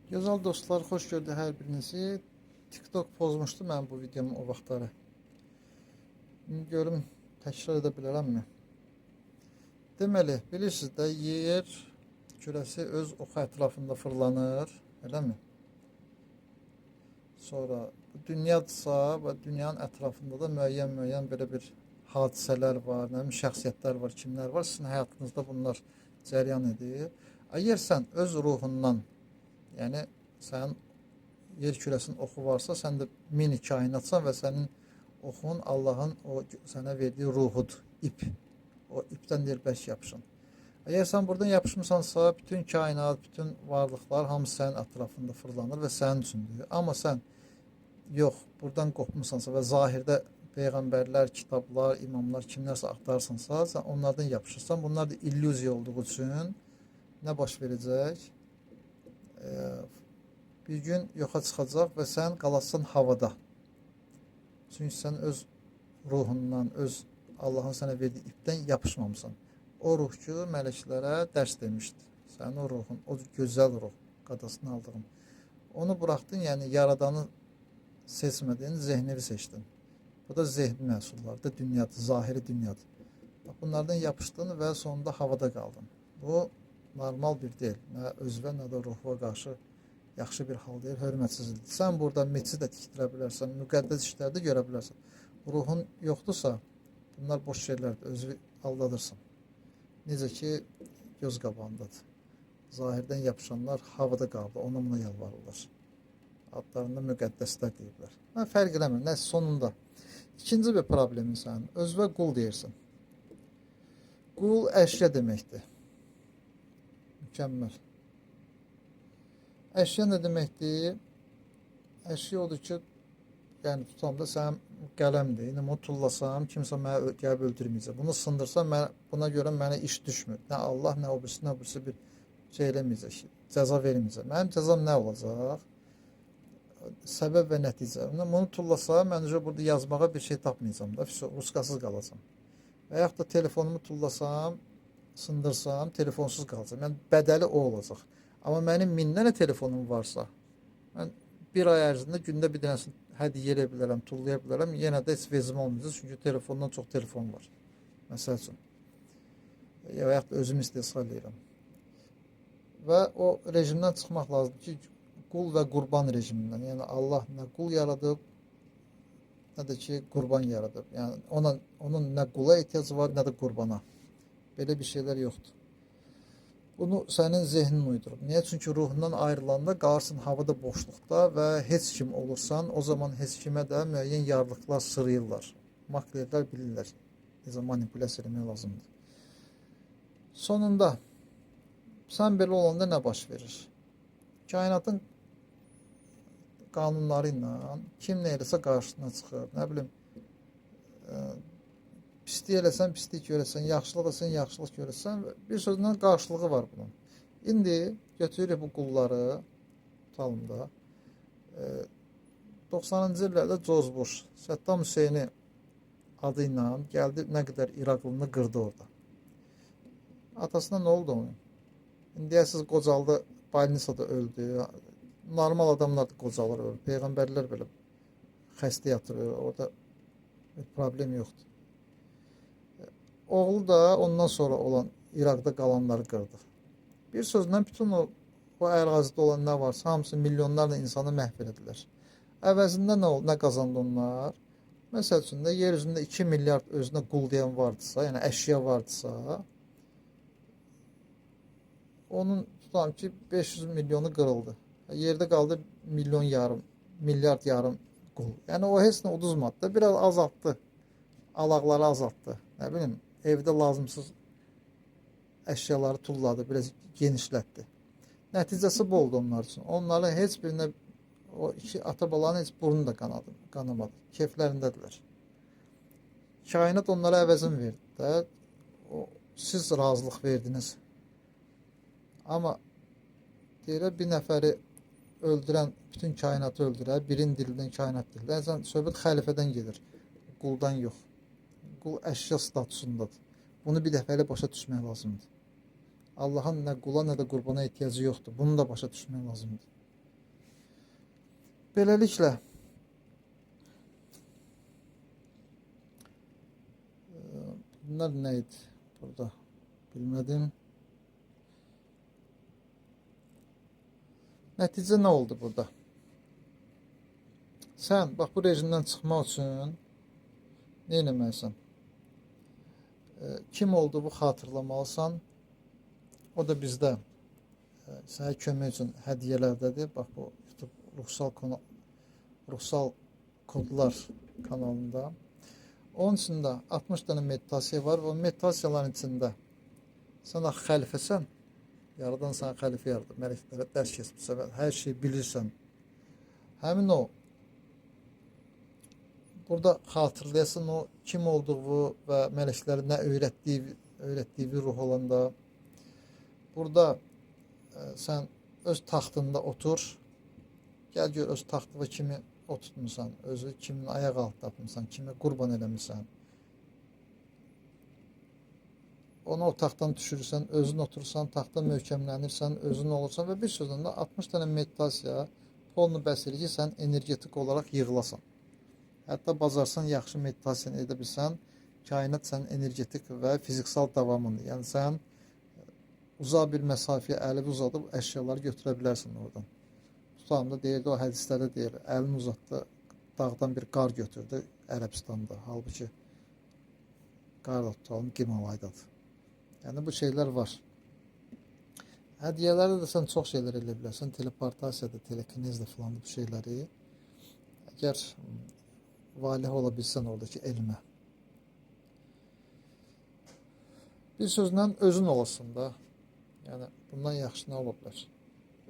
Gözəl dostlar, xoş gördük hər birinizi. TikTok pozmuşdu mənim bu videomu o vaxtları. İndi görüm təkrar edə bilərəmmi? Deməli, bilirsiniz də yer kürəsi öz oxu ətrafında fırlanır, eləmi? Sonra bu dünyadırsa və dünyanın ətrafında da müəyyən-müəyyən belə bir hadisələr var, nə bilim şəxsiyyətlər var, kimlər var. Sizin həyatınızda bunlar cəryan edir. Əgər sən öz ruhundan, yəni sənin yer kürəsinin oxu varsa, sən də mini kainatsan və sənin oxun Allahın o sənə verdiyi ruhudur, ip. O ipdən deyir bərk yapışın. Əgər sən buradan yapışmısansa, bütün kainat, bütün varlıqlar hamısı sənin ətrafında fırlanır və sənin üçündür. Amma sən yox, buradan qopmusansa və zahirdə peyğəmbərlər, kitablar, imamlar kimlərsə axtarsansa, sən onlardan yapışırsan. Bunlar da illüziya olduğu üçün nə baş verəcək? Bir gün yoxa çıxacaq və sən qalasan havada. Çünki sən öz ruhundan, öz Allahın sənə verdiyi ipdən yapışmamısan. O ruh ki, mələklərə dərs demişdi. Sənin o ruhun, o gözəl ruh, qadasını aldığın. Onu buraxdın, yəni yaradanı seçmədin, zehni seçdin. Bu da zehni məhsullardır, dünyadır, zahiri dünyadır. Bax, bunlardan yapışdın və sonunda havada qaldın. Bu normal bir deyil. Nə özvə, nə də ruhuna qarşı yaxşı bir hal deyil, hörmətsizlikdir. Sən burada meçid də tikdirə bilərsən, müqəddəs işlər də görə bilərsən. Ruhun yoxdursa, bunlar boş şeylərdir, özünü aldadırsan. Necə ki, göz qabağındadır. Zahirdən yapışanlar havada qaldı, ona buna yalvarırlar. Adlarında müqəddəslər deyiblər. Mən fərq eləmirəm, nəsə sonunda. İkinci bir problemin sənin, özvə qul deyirsən. Qul əşya deməkdir. Mükəmməl. Əşya nə deməkdir? Əşya odur ki, yəni tutam da sənin qələmdir. İndi bunu tullasam, kimsə mənə gəlib öldürməyəcək. Bunu sındırsam, buna görə mənə iş düşmür. Nə Allah, nə o birisi, nə o birisi bir şey eləməyəcək, cəza verməyəcək. Mənim cəzam nə olacaq? Səbəb və nəticə. Bunu tullasam, mən burada yazmağa bir şey tapmayacağam da, ruskasız qalacam. Və yaxud da telefonumu tullasam, sındırsam, telefonsuz qalacam. Yəni bədəli o olacaq. Amma mənim 1000 dənə telefonum varsa, mən bir ay ərzində gündə bir dənəsini hədiyyə eləyə bilərəm, tullaya bilərəm. Yenə də heç vezim olmayacaq, çünki telefondan çox telefon var. Məsəl üçün. Və yaxud da özüm istehsal edirəm. Və o rejimdən çıxmaq lazımdır ki, qul və qurban rejimindən. Yəni Allah nə qul yaradıb, nə də ki qurban yaradıb. Yəni onun nə qula ehtiyacı var, nə də qurbana. Belə bir şeylər yoxdur. Bunu sənin zehnin uydurub. Niyə? Çünki ruhundan ayrılanda qalırsın havada, boşluqda və heç kim olursan, o zaman heç kimə də müəyyən yarlıqlar sırıyırlar. Maklerlər bilirlər. Necə manipulyasiya eləmək lazımdır. Sonunda sən belə olanda nə baş verir? Kainatın qanunları ilə kim nə eləsə qarşısına çıxır. Nə bilim, pislik eləsən, pislik görəsən, yaxşılıq eləsən, yaxşılıq görəsən. Bir sözlə qarşılığı var bunun. İndi götürürük bu qulları, tutalım da. 90-cı illərdə George Bush, Səddam Hüseyni adı ilə gəldi, nə qədər İraqlını qırdı orada. Atasına nə oldu onun? İndi deyəsiniz qocaldı, balnisada öldü. Normal adamlar da qocalır, ölür. Peyğəmbərlər belə xəstə yatır, orada bir problem yoxdur. Oğlu da ondan sonra olan İraqda qalanları qırdı. Bir sözlə bütün o ərazidə olan nə varsa hamısı milyonlarla insanı məhv elədilər. Əvəzində nə oldu, nə qazandı onlar? Məsəl üçün də yer üzündə 2 milyard özünə qul deyən vardısa, yəni əşya vardısa, onun tutalım ki 500 milyonu qırıldı. Yerdə qaldı milyon yarım, milyard yarım qul. Yəni o heç nə uduzmadı da, biraz azaltdı. Alaqları azaltdı. Nə bilim, evdə lazımsız əşyaları tulladı, biraz genişlətdi. Nəticəsi bu oldu onlar üçün. Onların heç birinə, o iki ata-balanın heç burnu da qanamadı. Keyflərindədirlər. Kainat onlara əvəzini verdi də. Siz razılıq verdiniz. Amma deyirlər, bir nəfəri öldürən bütün kainatı öldürər, birin dilindən kainat dilindən. Əzən, söhbət xəlifədən gedir, quldan yox. Qul əşya statusundadır. Bunu bir dəfəli başa düşmək lazımdır. Allahın nə qula, nə də qurbana ehtiyacı yoxdur. Bunu da başa düşmək lazımdır. Beləliklə, bunlar nə idi burada? Bilmədim. Nəticə nə oldu burada? Sən, bax, bu rejimdən çıxmaq üçün nə etməlisən? Kim olduğunu xatırlamalısan. O da bizdə sənə kömək üçün hədiyyələrdədir. Bax, bu YouTube ruhsal kodlar kanalında. Onun içində 60 dənə meditasiya var və o meditasiyaların içində sən axı xəlifəsən, Yaradan sənə xəlifə yaradıb, mələklərə dərs keçmirsən və hər şeyi bilirsən. Həmin o, burada xatırlayasan o kim olduğu və mələklərə nə öyrətdiyi bir ruh olanda, burada sən öz taxtında otur, gəl gör öz taxtına kimi oturtmursan, özü kimin ayaq altında atmısan, kimi qurban eləmirsən. Onu o taxtdan düşürürsən, özün oturursan, taxta möhkəmlənirsən, özün olursan və bir sözlə də 60 dənə meditasiya polnu bəs edir ki, sən energetik olaraq yığılasan. Hətta bacarsan, yaxşı meditasiyanı edə bilsən, kainat sənin energetik və fiziksal davamındır. Yəni sən uzaq bir məsafəyə əlini uzadıb əşyaları götürə bilərsən oradan. Tutalım da deyirdi, o hədislərdə deyir, əlini uzatdı, dağdan bir qar götürdü Ərəbistanda. Halbuki qar da tutalım Himalaydadır. Yəni bu şeylər var. Hədiyyələrdə də sən çox şeylər eləyə bilərsən. Teleportasiyada, telekinezdə filan bu şeyləri. Əgər valih ola bilsən oradakı elmə. Bir sözlə özün olasın da. Yəni bundan yaxşı nə ola bilər?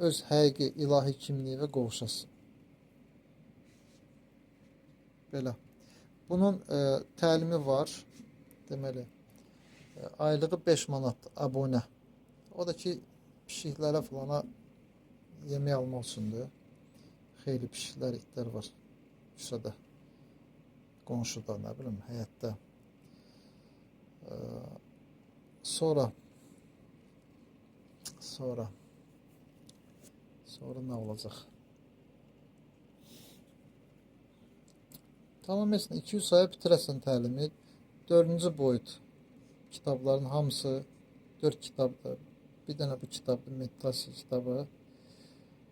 Öz həqiqi ilahi kimliyinə qovuşasın. Belə. Bunun təlimi var. Deməli, aylığı 5 manat abunə. O da ki, pişiklərə filana yemək almaq üçündür. Xeyli pişiklər, itlər var küçədə, qonşuda, nə bilim, həyətdə. Sonra nə olacaq? Tamam, etsin, 200 aya bitirəsən təlimi. 4-cü boyut kitabların hamısı 4 kitabdır. Bir dənə bu kitabdır, meditasiya kitabı.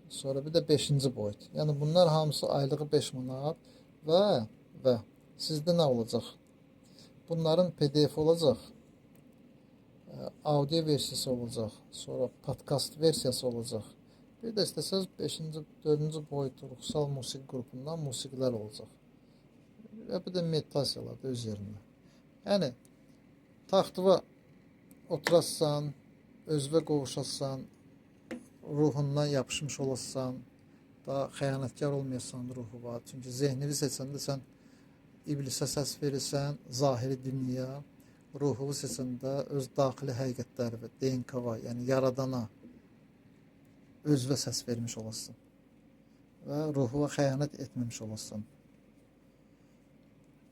Sonra bir də 5-ci boyut. Yəni bunlar hamısı aylığı 5 manat və sizdə nə olacaq? Bunların PDF olacaq, audio versiyası olacaq, sonra podcast versiyası olacaq. Bir də istəsəniz 5-ci, 4-cü boyut ruhsal musiqi qrupundan musiqilər olacaq. Və bir də meditasiyalar da öz yerində. Yəni taxtıva oturasan, özvə qovuşasan, ruhundan yapışmış olasan, daha xəyanətkar olmayasan ruhu var. Çünki zehnini seçəndə sən iblisə səs verirsən, zahiri dünya, ruhunu seçəndə öz daxili həqiqətləri və DNK-va, yəni yaradana özvə səs vermiş olasın və ruhuva xəyanət etməmiş olasın.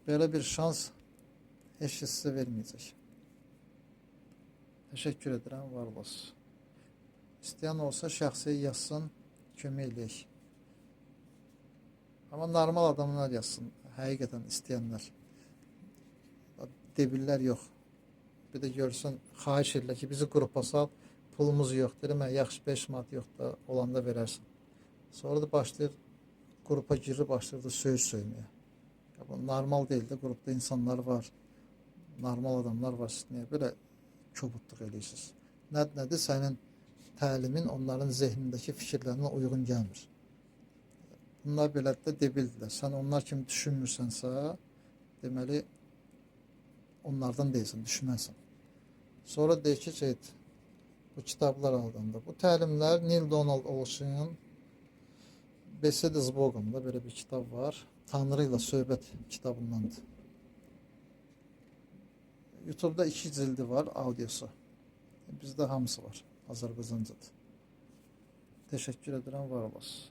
Belə bir şans heç kəs sizə verməyəcək. Təşəkkür edirəm, var olasın. İstəyən olsa şəxsi yazsın, kömək eləyək. Amma normal adamlar yazsın, həqiqətən istəyənlər. Debillər yox. Bir də görsün, xahiş edirlər ki, bizi qrupa sal, pulumuz yox. Deyirəm, yaxşı 5 manat yox da olanda verərsin. Sonra da başlayır, qrupa girir, başlayır da söyüş söyməyə. Ya, bu normal deyil də, qrupda insanlar var, normal adamlar var. Siz niyə belə kobudluq eləyirsiniz? Nədir sənin təlimin onların zehnindəki fikirlərinə uyğun gəlmir. Bunlar belə də debildilər. Sən onlar kimi düşünmürsənsə, deməli, onlardan deyilsən, düşmənsən. Sonra deyir ki, bu kitablar aldandı. Bu təlimlər Neil Donald Walsch'ın Beseda z Bogom'da belə bir kitab var. Tanrı ilə söhbət kitabındandır. YouTube'da 2 cildi var, audiosu. Bizdə hamısı var, Azərbaycancadır. Təşəkkür edirəm, var olasın.